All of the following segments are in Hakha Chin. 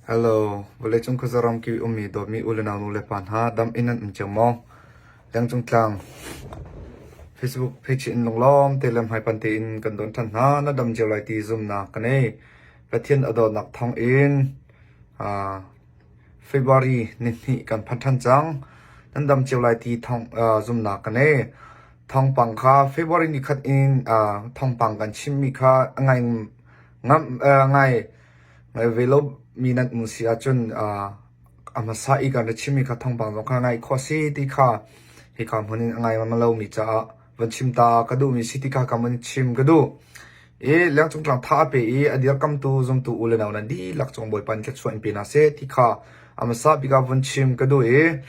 Hello, vawleicung khuaza ramkip ummi dawtmi u le nau nu le pa hna dam in nan um cio maw? Lengcung tlang Facebook page in lunglawm te le hmaipan tein kan don ṭhan hna. Na dam cio lai ti zumnak ka nei. Pathian a dawtnak thawng in uh, February ni hnih kan phan ṭhan cang. Nan dam cio lai ti thawng uh, zumnak ka nei. Thawngpang kha February ni khat in uh, thawngpang kan chimmi kha ngai ngam uh, ngai Ngai ve lomi nan um si ahcun a hmasa i kan ra chimmi kha thawngpang zong kha ngaih khawh a si ti kha hika hmun in a ngai lomi caah van chim ta ka duhmi si ti kha ka van chim ka duh. I lengcung tlang tha a pe i a dirkamtu zumtu u le nau nan dihlak cung Bawipa nih thluachuah in pe hna seh ti kha a hmasa bik ah vun chim ka duh i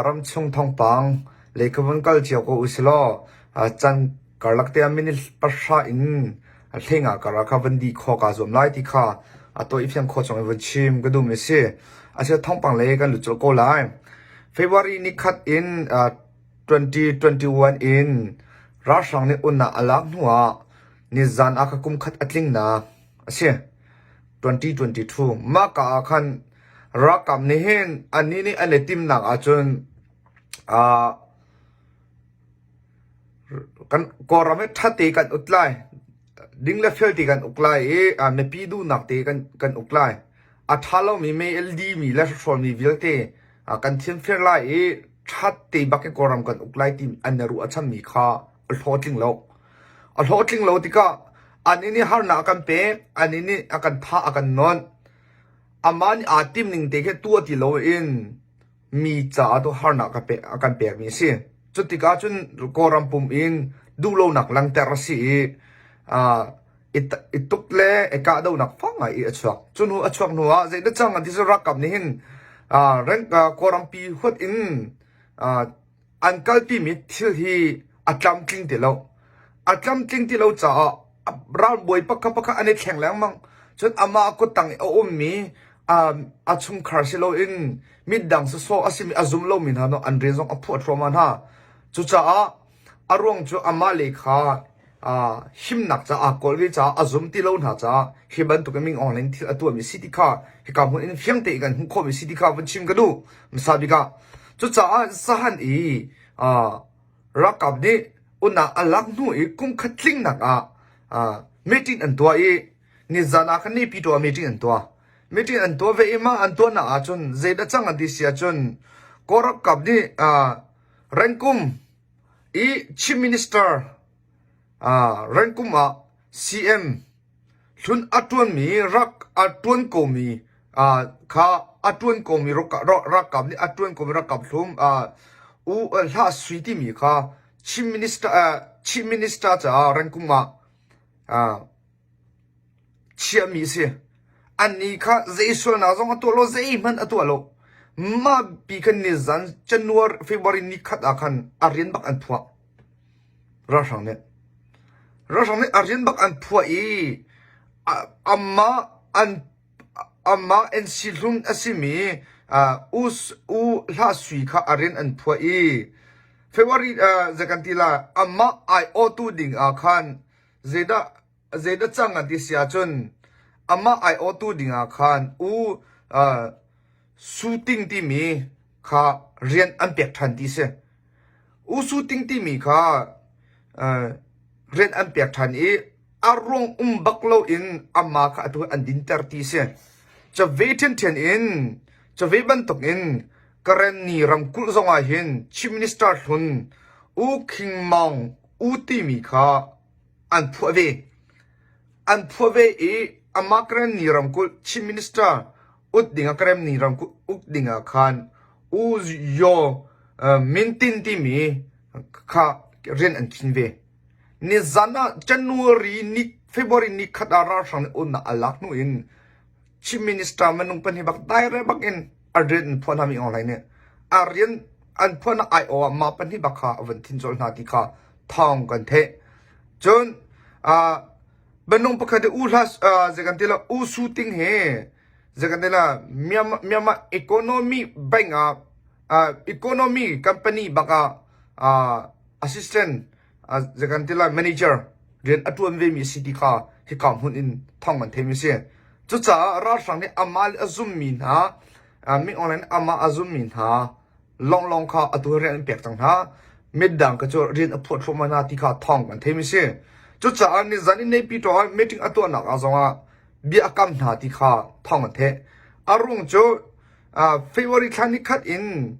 ramchung thawngpang lei kha vun kal cio ko u si law can Karlak te ah minute pahra in hleng ah kar ah kha van dih khawh kaa zuam lai ti kha a tawi i fiang khawh chung in van chim ka duhmi a si. Asina thawngpang lei kan lut colh ko lai. February ni khat in uh, 2021 in ralhrang nih unnak a lak hnu ah nizan ah kha kum khat a tlingnak a si. 2022 mah ka ah khan ralkap nih hin annih nih an i timnak ahcun uh, Kan Kawlram hi ṭhate kan ut lai. Ding le fel te kan uk lai i mipi duhnak te kan uk lai. A ṭha lomi mei a limi le hrawlmi vialte kan thianfir lai i ṭhate bak in Kawlram kan uk lai ti an i ruahchanmi kha a hlawhtling lo. A hlawhtling lo tikah annih nih harnak a kan pek, annih nih a kan thah, a kan nawn. Amah nih aa tim ning te khi tuah ti loin mi caah tu harnak a kan pekmi a si. Cutikah cun Kawlram pum in duhlonak langhter a si i i tuk le i kahdohnak fak ngai i a chuak. Cu hnu a chuak hnu ah zeidah cang an ti cu ralkap nih hin Kawlrampi huat in an kalpimi thil hi a tlamtling ti lo. A tlamtling ti lo caah ralbawi pakhat pakhat an i thleng lengmang. Cun amah kuttang i a ummi a chungkhar si loin midang sawsawh a simi a zum lomi hna nu an rian zong a phuah thluahmah hna. Cucaah a ruang cu amah le kha himnak caah kawl ve caah a zum ti lo hna caah hi bantuk in Ming Aung Hlaing thil a tuahmi si ti kha hika hmun in fiang tein kan hmuh khawhmi si ti kha vun chim ka duh. Hmasa bik ah. Cucaah zahan i ralkap nih unah a lak hnu i kum khat tlingnak ah meeting an tuah i nizan ah khan Naypyidaw ah meeting an tuah. Meeting an tuah ve i mah an tuahnak ahcun zeidah cang an ti si ahcun Kawl ralkap nih Rengkum i Chief Minister Rengkum ah CM hlun a ṭuanmi rak a ṭuan komi kha a ṭuan komi ralkap nih a ṭuan komi ralkap hlum U Hlah Sui timi kha Chief Minister Chief Minister caah Rengkum ah chiahmi a si. Annih kha zei sualnak zong a tuah lo, zeihmanh a tuah lo. Mah pi khan nizan January February ni khat ah khan a rian bak an phuah. Ralhrang nih. Ralhrang nih a rian bak an phuah i amah an amah NC hlun a simi U U Hlah Sui kha a rian an phuah i February zei kan ti lai amah aiawhtu ding ah khan zeidah zeidah cang an ti si ahcun amah aiawhtu ding ah khan U Su Ting timi kha rian an pek ṭhan ti si. U Su Ting timi kha rian an pek ṭhan i a ruang um bak loin amah kha atu an dinter ti si. Cave ṭhianṭhian in cave bantukin Karenni ramkulh zongah hin Chief Minister hlun U Khing Maung U timi kha an phuah ve. An phuah ve i amah Karenni ramkulh Chief Minister ut dingah Karenni ramkulh uk dingah khan U Yaw Min Tin timi kha rian an khin ve. Nizan ah January ni February ni khat ah ralhrang nih uknak a lak hnu in Chief Minister minung pahnih bak direct bak in a rian an phuah hna mi online nih a rian an phuahnak aiawh ah mah pahnih bak kha a van thin colh hna ti kha thawng kan theih. Cun uh, minung pakhat u hlas uh, zei kan ti la U Su Ting he zei kan ti la Myanmar, Myanmar economy bank ah uh, economy company bak ah uh, assistant zei kan ti lai manager rian a ṭuan vemi a si ti kha hika hmun in thawng kan theimi a si. Cucaah ralhrang nih amah le a zummi hna, Min Aung Hlaing nih amah a zummi hna lawnglawng kha atu hi rian an pek cang hna. Midang kha cu rian a phuah thluahmah hna ti kha thawng kan theimi si. Cucaah nizan i Naypyidaw ah meeting a tuahnak ah zongah bia a kam hna ti kha thawng an theih. A ruang cu February thla nikhat in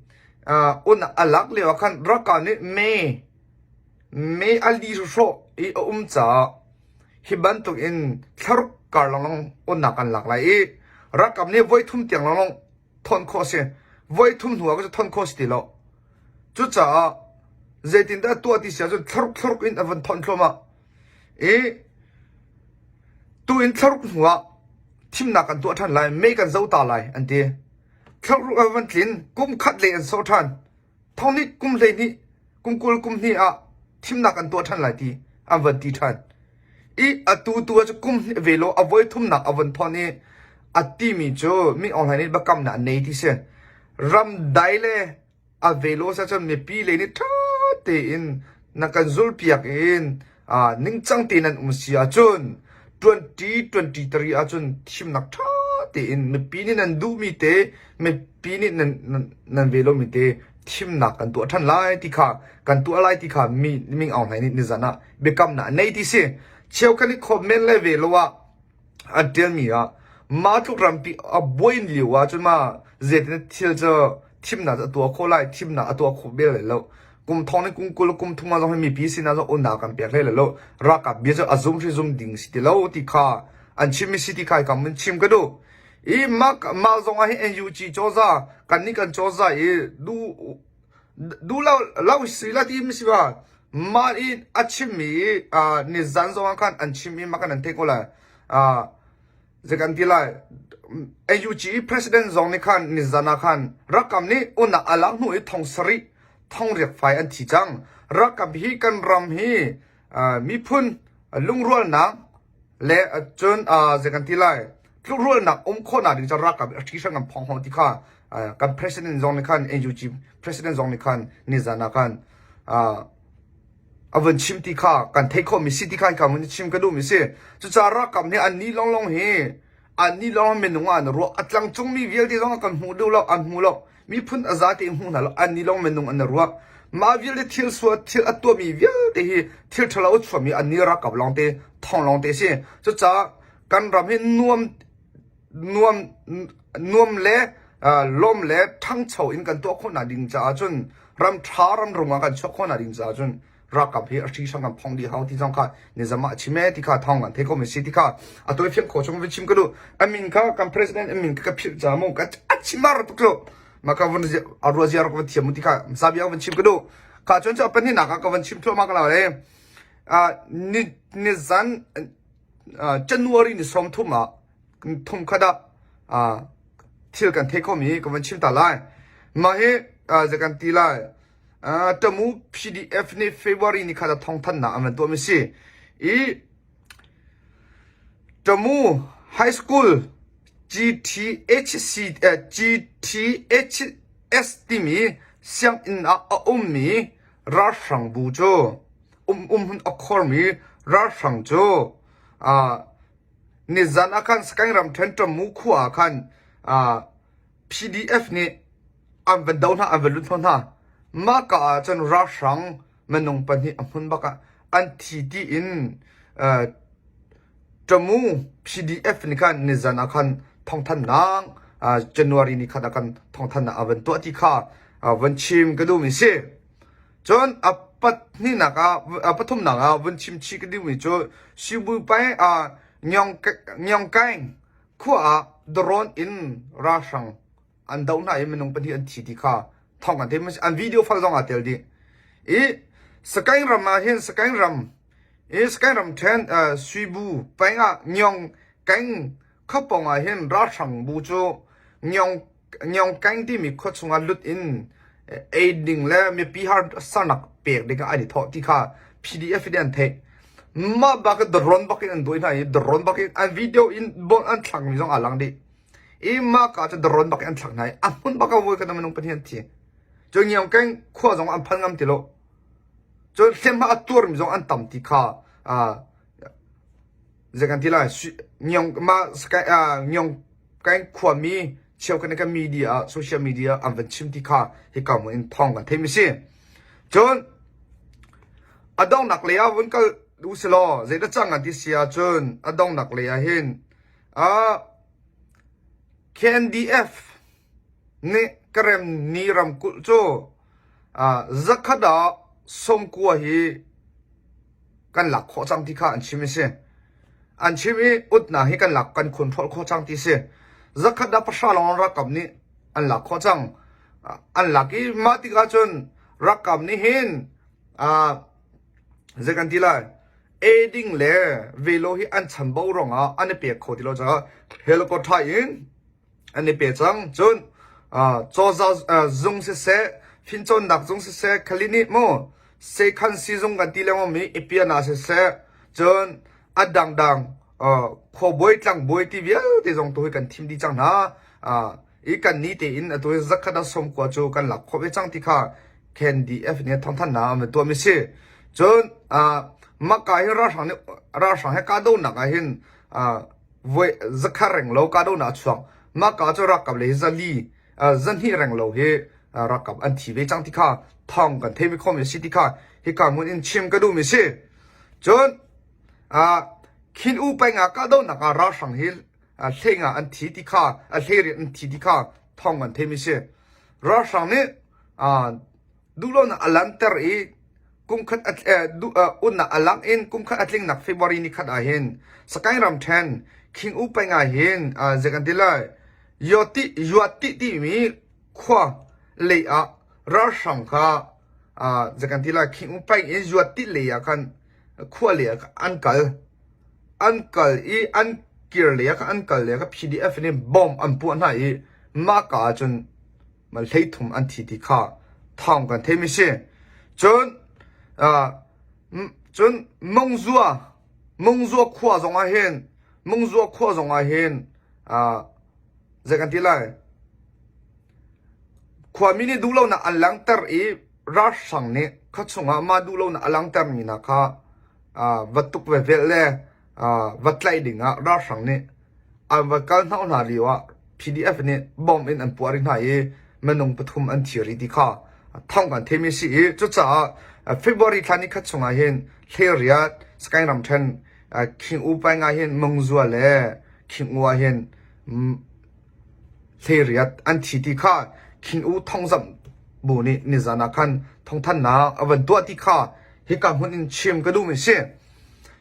un a lak lio ah khan ralkap nih mee mee a li hrawh i a um caah hi bantuk in thlaruk kar lawnglawng unnak an lak lai i ralkap nih voithum tiang lawnglawng thawn khawh a si. Voithum hnu ah thawn khawh a si ti lo. Cucaah zeitindah tuah ti si ahcun thlaruk thlaruk in a vun thawn thluahmah i tu in thlaruk hnu ah thimnak kan tuah ṭhan lai, mei kan zo ta lai an ti. Thlaruk a van tlin, kum khat lei an sawh ṭhan. Thong nih kum 12, kum 20 kum hnih ah thimnak an tuah ṭhan lai ti an van ti ṭhan. I atu tu ah cu kum hnih ve lo a voi thumnak a von thawn i a timi cu Min Aung Hlaing nih biakamnak an nei ti si. Ram dai le a velo sa cun mipi lei nih ṭha tein na kan zulpiak in ningcang tein nan um si ahcun 2023 ahcun thimnak ṭha tein mipi nih nan duhmi te mipi nih nan nan ve lomi te thimnak kan tuah ṭhan lai ti kha kan tuah lai ti kha mi Min Aung Hlaing nih nizan ah biakamnak a nei ti si. Cheukhat nih comment le ve lo ah an ṭialmi ah mah tluk rampi a buai lio ah cun ma zeitin thil cu thimnak cu a tuah khawh lai thimnak a tuah khawh bel lai lo kum thong nih kum 20 kum thum ah zong hi mipi sinah zong unau kan pek hlei lai lo ralkap bia cu a zum hri zum ding si ti lo ti kha an chim si ti kha kam in chim ka duh i mah mah zong ah hi NUG cawza kan nih kan cawza i du du lo lo si la ti mi si ba mah i a chimmi nizan zong ah khan an chim i mah kan an theih ko lai zei kan ti lai NUG president zong nih khan nizan ah khan rakam nih unak a lak hnu i thong sarih thong riak fai an thi cang rakam hi kan ram hi miphun lungrualnak le cun zei kan ti lai tlukrualnak um khawhnak ding cu ralkap a ṭhi hrang an phong hong ti kha kan president zong nih khan NUG president zong nih khan nizan ah khan a vun chim ti kha kan theih khawhmi si ti kha hika mun chim ka duhmi si cucaah ralkap nih an ni longlong hi an ni longlong minung ah an ruah a tlang cungmi vialte zong kan hmu duh lo an hmu lo miphun a zate in hmu hna lo an ni lawng minung an ruah mah vialte thil sual thil a tuahmi vialte hi thil ṭhalo a chuahmi an ni ralkap lawngte thong lawngte si cucaah kan ram hi nuam nuam nuam le lawm le ṭhangcho in kan tuah khawhnak ding caah cun ram ṭha ram rum ah kan chuah khawhnak ding caah cun ralkap hi a hri hrang kan phong dih hau ti zong kha nizam ah chim e ti kha thawng kan thei ko mi si ti kha a tawi fiang kho chung vun chim ka duh a min kha kan president a min ka philh ca mu ka a chimar tuk lo ma ka vun a rua ziar ka vun thiam mu ti kha sabia vun chim ka duh kha chun chu a pahnihnak ah ka vun chim thluahmah ka lo le ni nizan January ni 30 ah thum khat ah thil kan thei kho mi ka vun chim ta lai mah hi zei kan ti lai Tamu PDF nih February ni khat ah thawngthanhnak an van tuahmi si. I Tamu High School GTHC, GTHS timi sianginn ah a ummi ralhrang bu cu um umhmun a khormi ralhrang cu uh, nizan ah khan Sagaing ramṭhen Tamu khua ah khan uh, PDF nih an van do hna an van lut hnawh hna mah ka ah cun ralhrang minung pahnih a hmun bak ah an thi tiin Tamu PDF nih khan nizan ah khan thawngthanhnak January ni khat ah khan thawngthanhnak a van tuah ti kha van chim ka duhmi si cun a pahnihnak ah a pathumnak ah vun chim chih ka duhmi cu Sibupai Nyong Kaing khua ah drone in ralhrang an doh hna i minung pahnih an thi ti kha thawng kan theih an video fal zong aa tel dih i Sagaing ram ah hin Sagaing ram i Sagaing ram then Suibu peng ah Nyong Keng khuapawng ah hin ralhrang bu cu Nyong Nyong Keng timi khua chungah lut in ei ding le mipi har sarnak pek ding ah an i thawh ti kha PDF in an theih mah bak drone bak in an duai hna i drone bak in an video in bon an thlak mi zong aa lang dih I mah ka cu darawn bak in an thlak hna i a hmun bak ah voi kan minung pahnih an thi. Cun Ngiangkeng khua zong an phan ngam ti lo. Cun hliamhma a tuarmi zong an tam ti kha zei kan ti lai. Myong kan khuami cheukhat nih kan media ah social media an van chim ti kha hika hmun in thawng kan theih mi si. Cun a donghnak lei ah vun kal u si law zeidah cang an ti si ahcun a donghnak lei ah hin ah KNDF nih Karem ni ramkulh cu zakhat ah sawmkua hi kan lak khawh cang ti kha an chim a si. An chim i utnak hi kan lak kan control khawh cang ti si. Zakhat ah pahra lawng ralkap nih an lak khawh cang. An lak i mah tikah cun ralkap nih hin zei kan ti lai eiding le velo hi an chanbo ruangah an i pek kho ti lo caah helicopter in an i pe cang. Cun cawza zung siseh, fimcawnnak zung siseh, clinic mu, sekhan siizung kan ti lengmang mi ipiana siseh, cun a dangdang khuabawi tlangbawi ti vialte zong tu hi kan thim dih cang hna. I kan ni tein atu hi zakhat ah sawmkua cu kan lak khawh ve cang ti kha KNDF nih thawngthanhnak an van tuahmi si. Cun maka hi ralhrang nih ralhrang he kahdohnak ah hin voi zakhat reng lo kahdohnak a chuak. Maka cu ralkap lei zali zahnih reng lo hi ralkap an thi ve cang ti kha thawng kan theimi khomi a si ti kha hika hmun in chim ka duhmi si. Cun Khin U peng ah kahdohnak ah ralhrang hi hlei an thi ti kha a hlei an thi ti kha thawng kan theimi si. Ralhrang nih duhlonak a lanter i kumkhat unnak a lang in kumkhat a tlingnak February ni khat ah hin Sakaing ramṭhen King U peng ah hin zei kan ti lai Yoti Yuati timi khua lei ah ralhrang kha zei kan ti lai King U peng in Yuati lei ah khan khua lei ah an kal an kal i an kir lei ah khan an kal lei ah khan PDF nih bomb an puah hna i mah ka ah cun hleithum an thi ti kha thawng kan theimi si. Cun cun Mungzua Mungzua khua zong ah hin Mungzua khua zong ah hin zei kan ti lai khuami nih duhlonak an langhter i ralhrang nih khua chungah mah duhlonak a langhtermi hna kha va tuk ve velh le va tlaih dingah ralhrang nih an va kal hnawh hna lio ah PDF nih bomb in an puah rih hna i minung pathum an thi rih ti kha thawng kan theimi si i cucaah February thla ni khat chungah hin Hleriat Sakaing ramṭhen King U Paing ah hin Mungzua le King U ah hin Hleriat an thi ti kha King U thawngzamh bu nih nizan ah khan thawngthanhnak a van tuah ti kha hika hmun in chim ka duhmi si.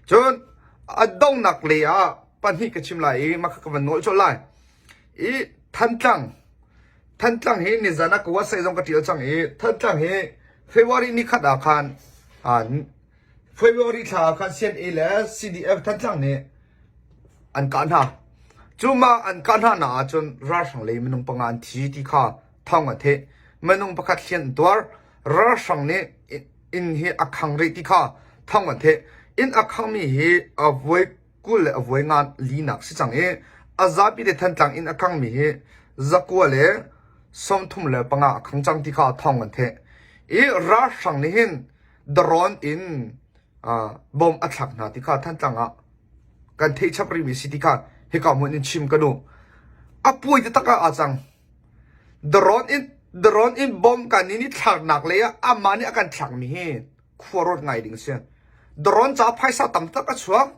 Cun a donghnak lei ah pahnih ka chim lai i mah kha ka van nawl colh lai. I Thantlang Thantlang hi nizan ah ka website zong ka ṭial cang i Thantlang hi February ni khat ah khan February thla ah khan CNA le CDF Thantlang nih an kah hna. Cu mah an kah hna nak ahcun ralhrang lei minung panga an thi ti kha thawng an theih. Minung pakhat hlian an tuar. Ralhrang nih inn hi a khang rih ti kha thawng an theih. Inn a khangmi hi a voi 20 le a voi nga linak si cang i a zapi te Thantlang inn a khangmi hi zakua le 35 a khang cang ti kha thawng an theih. I ralhrang nih hin drone in bomb a thlak hna ti kha Thantlang ah kan theih chap rihmi si ti kha hika hmun in chim ka duh. A puai taktak ah aa cang. Drone in drone in bomb kan in i thlaknak lei ah amah nih a kan thlakmi hi khua ruat ngai ding si. Drone ca phaisa tam tak a chuak.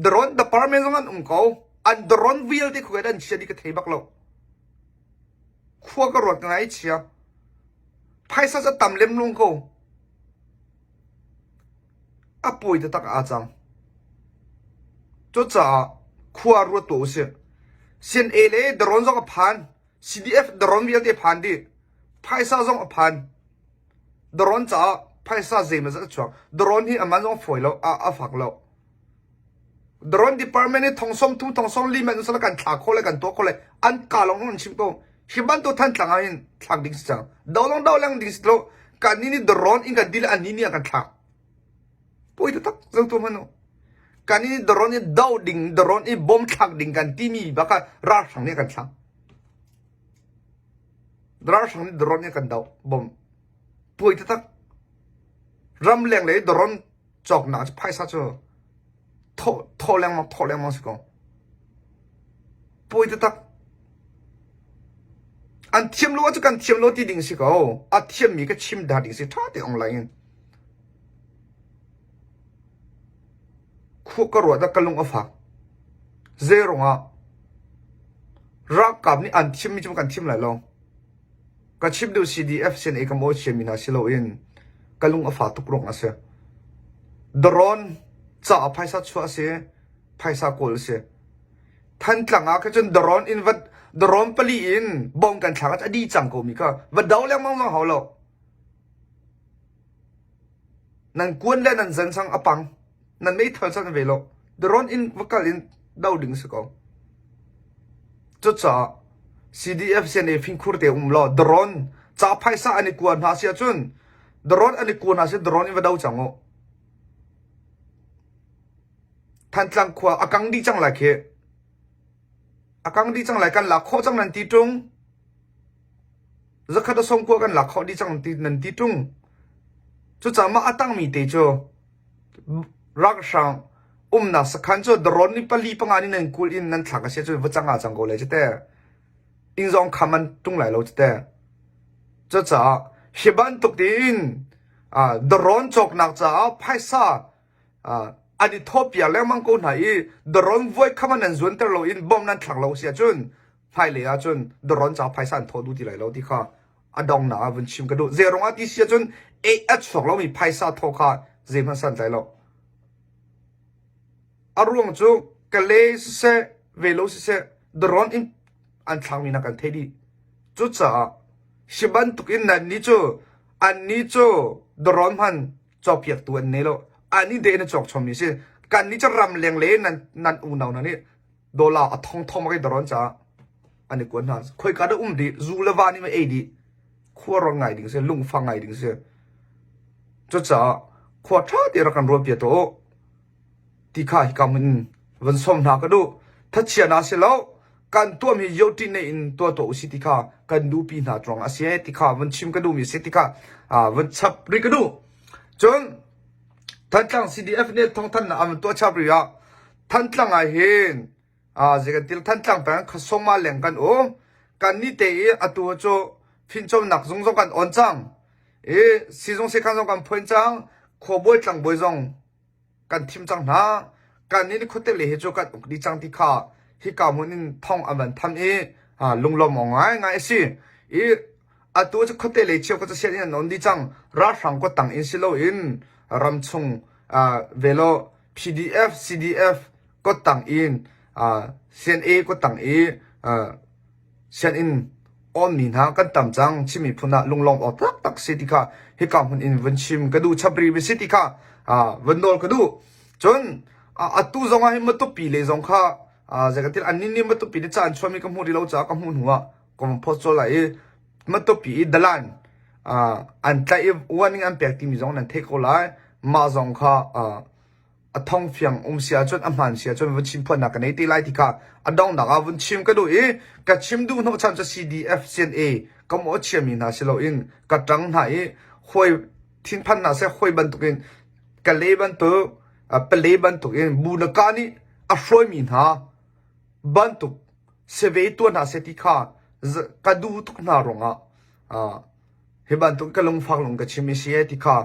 Drone department zong an um ko. An drone vialte khuka an chia di ka thei bak lo. Khua ka ruat ngai chia. Phaisa ca tam lem lung ko. A pawi taktak aa cang. Cucaah khua ruat tuah usih. CNA le drone zong a phan. CDF drone vialte phan dih. Phaisa zong a phan. Drone caah phaisa zeimawzat a chuak. Drone hi a man zong a fawi lo, a, a fak lo. Drone department nih thong sawm thum thong sawm li man usala kan thla kho le kan tuah kho le an ka lawng an chim ko. Hi bantuk Thantlang ah hin thlak ding si cang. Do long do leng ding si lo. Kan ni nih drone in kan dil an ni nih a kan thlak. Poi taktak zo tu hmanh u. Kan ni nih drone in do ding drone in bom thlak ding kan timi baka ralhrang nih kan thlak. Ralhrang nih drone nih kan do bom. Poi taktak. Ramleng le drone cawknak cu phaisa cu. Thawh thawh lengmang thawh lengmang si ko. Pawi taktak. An thiam lo ahcun kan thiam lo ti ding si ko. A thiammi ka chim dah ding si ṭha te online in. Khua ka ruah dah ka lung a fak. Zei ruangah ralkap nih an thimmi cu kan thim lai lo. Ka chim duh CDF CNA ka maw chiami hna si loin ka lung a fa tuk ruang a si. Drone caah phaisa chuah a si, phaisa kawl a si. Thantlang ah kha cun drone in va drone pali in bom kan thlak a dih cang ko mi kha va do lengmang zong hau lo. Nan kuan le nan zan sang a pang. Nan meithal san ve lo. Drone in va kal in do ding si ko. Cucaah CDF CNA fingkhur te um law drone ca phaisa an i kua hna si ahcun drone an i kua hna si drone in va do cang u. Thantlang khua a kang dih cang lai khi. A kang dih cang lai kan lak khawh cang nan ti ṭung. Zakhat a sawm khua kan lak khawh dih cang ti nan ti ṭung. Cucaah mah a tangmi te cu ralhrang umnak sakhan cu drone nih pali panga nih nan kulh in nan thlak a si ahcun va cang ah cang ko lai cu teh. Inn zong kham an ṭung lai lo cu teh. Cucaah hi bantuk tiin drone cawknak caah phaisa an i thawpiak lengmang ko hna i drone vuai kham ah nan zuanter lo in bomb nan thlak lo si ahcun hmailei ahcun drone caah phaisa an thawh duh ti lai lo ti kha a donghnak ah vun chim ka duh. Zei ruangah ti si ahcun ei a chuak lomi phaisa thaw kha zeihmanh santlai lo. A ruang cu Kale siseh, Velo siseh, drone in an thlakmi hna kan theih dih. Cucaah hi bantuk in nannih cu annih cu drone hman cawkpiaktu an nei lo. Annih de in a cawk chommi si. Kannih cu ramleng le nan nan unau hna nih dollar a thongthong bak i drone caah an i kuat hna. Khoika dah um dih, zu le va nih ma ei dih. Khua ron ngai ding si, lungfang ngai ding si. Cucaah khua ṭha te rak kan ruahpiak tuah u. Ti kha hika hmun in van sawm hna ka duh. Thachia na si lo, kan tuahmi yoti ne in tuah tuah usih ti kha kan duhpi hna ruang a si ti kha van chim ka duhmi si ti kha van chap rih ka duh. Cun Thantlang CDF nih thawngthanhnak an van tuah chap rih ah Thantlang ah hin zei kan til Thantlang peng Khasoma leng kan um. Kan nih te i atu cu finchomnak zung zong kan on cang. I sizung sekhan zong kan phuan cang. Khuabawi tlangbawi zong kan thim cang hna. Kan nih khuate le hi cu kan uk dih cang ti kha hika hmun in thong an van tham i lunglawm awk ngaingai a si. I atu cu khuate lei cheu ka casiat in an on dih cang. Ralhrang kuttang in si loin ramchung velo PDF, CDF kuttang in CNA kuttang i sianginn awnmi hna kan tam cang. Chin miphun ah lunglawm awk taktak si ti kha hika hmun in vun chim ka duh chap rih si ti kha vun nawl ka duh. Cun atu zong ah hin Matupi le zong kha zei kan ti annih nih Matupi nih ca an chuahmi ka hmuh rih lo caah ka hmuh hnu ah ka vun post colh lai i Matupi i dalan an tlaih i warning an pek timi zong nan theih ko lai. Mah zong kha a thong fiang um si ahcun a hmaan si ahcun vun chim phuannak ka nei te lai ti kha a donghnak ah vun chim ka duh i ka chim duh hnawhchan cu CDF CNA ka mawhchiami hna si loin ka ṭang hna i hawi thinphan hna seh hawi bantukin kale bantuk pale bantukin bu na ka nih a hruaimi hna bantuk seve tuah hna seh ti kha ka duh tuk hna ruangah Hi bantuk ka lungfak lung ka chim i si ti kha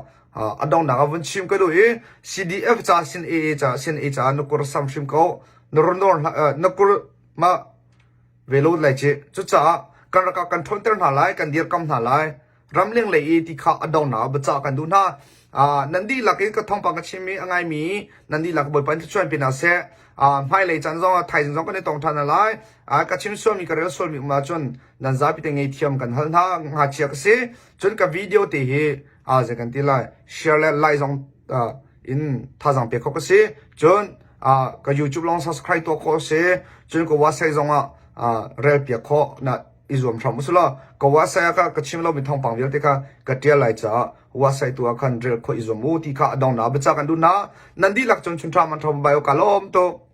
a donghnak ah vun chim ka duh i CDF ca sin AA ca sin A ca na kur sam hrim ko na runor na kur ma velo lai ci cucaah kan rakah kan ṭhawnter hna lai kan dirkam hna lai ramleng lei i ti kha a donghnak ah biacah kan duh hna nan dihlak in ka thawngpang ka chimmi a ngaimi nan dihlak Bawipa in thluachuah in pe hna seh hmailei caan zong ah thaizing zong kan i tong ṭhan hna lai ka chim sualmi ka rel sualmi um ahcun nan zapi te ngei kan hal hna ngakchia ka si cun ka video te hi a zei kan ti lai share le like zong in thazang pe kho ka si cun ka YouTube long subscribe tuah khawh si cun ka website zong ah rel piak khawh na i zuam hram usulaw ka website ah ka ka chim lomi thawngpang vialte kha ka tial lai caah website tu ah khan rel khawh i zuam u ti kha a dong na bica kan duh na nan dihlak cun chun tha man tha bai ka lawm tuk.